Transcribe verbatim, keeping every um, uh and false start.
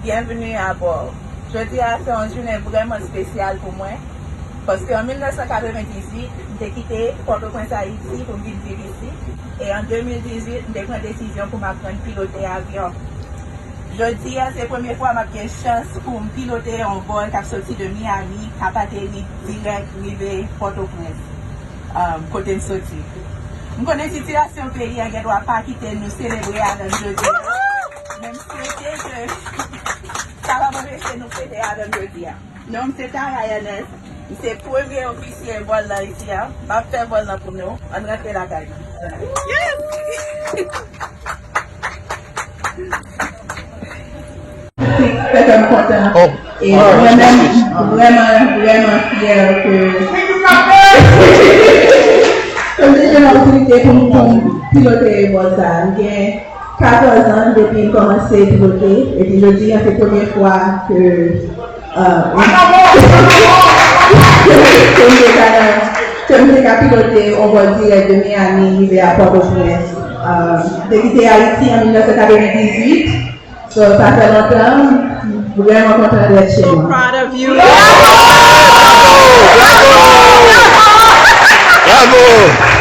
Byenvni abò. Jodi a se yon jounen vrèman espesyal pou mwen, paske an mil nèf san katrevendizuit, m te kite Pòtoprens, Ayiti, pou m vin viv isi, e an de mil dizuit, m te pran desizyon pou m aprann pilote avyon. Jodi a, se premye fwa m ap gen chans pou m pilote yon vòl k ap soti de Miami, k ap ateri dirèk rive Pòtoprens, um, kote m soti. M konnen sitiyasyon peyi a gen dwa pa kite nou selebre avè m jodi a, men m swete ke sa p ap anpeche nou fete avè m jodi a. Non m se Tara Ernest, m se premye ofisye vòl lan isi a. M ap fè vòl lan pou nou. Ann rantre lakay nou. Fè kè m kontan. E mwen menm, m vrèman, vrèman fyè ke ke m te jwenn opòtinite pou m, pou m pilote vòl sa a. M gen katòz an depi m kòmanse pilote, epi jodi a se premye fwa ke, euh, ke m te ka nan, ke m te ka pilote yon vòl dirèk de Miami rive a Pòtoprens. Euh, m te kite Ayiti an mil nèf san katrevendizuit. So, sa fè lontan, m vrèman kontan d'être chez moi. Proud of you. Bravo!